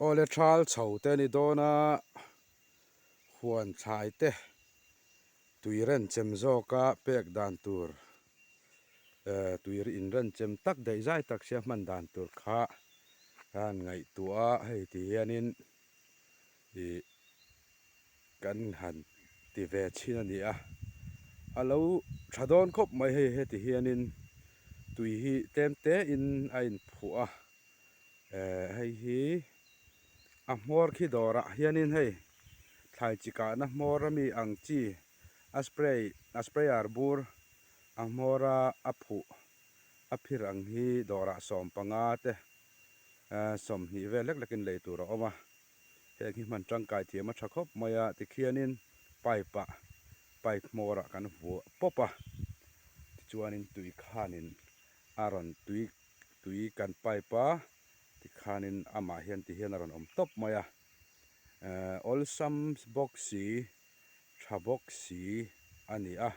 Awle thal chho te a ni dawn a, huan thlai te tui renchem zawka pek dan tur eh tui inrenchem tak daih zai tak sia hman dan tur kha a han ngaihtuah a, hei ti hianin ih kan han ti ve chhin a ni a, a lo tha dawn khawp mai hei heti hianin tui hi tlem te in a inphuah a eh hei hi a hmawr khi dawrah hianin hei thlai chi kahna hmawr ami ang chi a spray a sprayer bur a hmawra a phuh a phir ang hi dawrah sawmpanga te eh 20 vel lek lekin lei tur a awm a. Heng hi hman tangkai thiam a tha khawp mai a, tikhianin pipe ah pipe hmawr ah kan vuah pawp a, tichuanin tui khanin a rawn tui tui kan pipe a, tikhanin amah hian ti hian a rawn awm tawp mai a, ehh awlsam bawk si tha bawk si a ni a,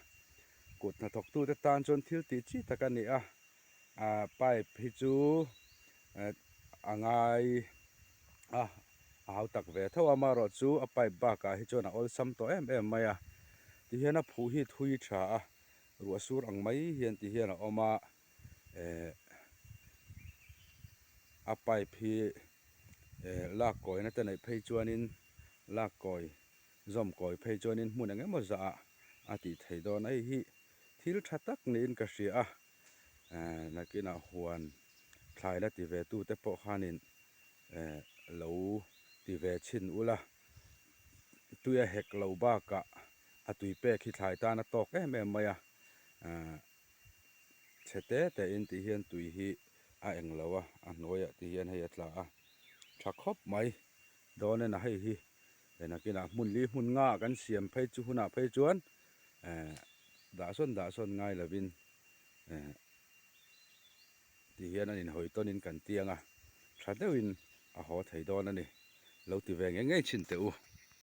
kut hnathawk tute tan chuan thil tih chi tak a ni a, ah pipe hi chu a ngai a a hau tak ve tho a amaherawh chu a pipe bakah hi chuan a awlsam tawh em em mai a tihian a phuh hi thui tha a ruah sur ang mai hian ti hian a awm a eh a pipe hi eh lak kawina te neih phei chuanin lak kawi zawm kawi phei chuanin hmun eng emaw zah ah a tih theih dawn a hei hi thil tha tak niin ka hria a. eh nakinah huan thlai la ti ve tu te pawh khanin eh lo ti ve chhin ula tui a hek lo bakah a tui pek hi thlai tan a tawk em em mai a eh chhe te te in tih hian tui hi a eng lo a a hnuaiah ti hian hei a tla a tha khawp mai dawn en a hei hi eh nakinah hmun li hmun nga ah kan siam phei chu hunah phei chuan eh dah sawn dah sawn ngai lovin eh ti hian an inhawi tawnin kan tiang a, tha deuhin a haw thei dawn a ni. Lo ti ve ngei ngei chhin teh u.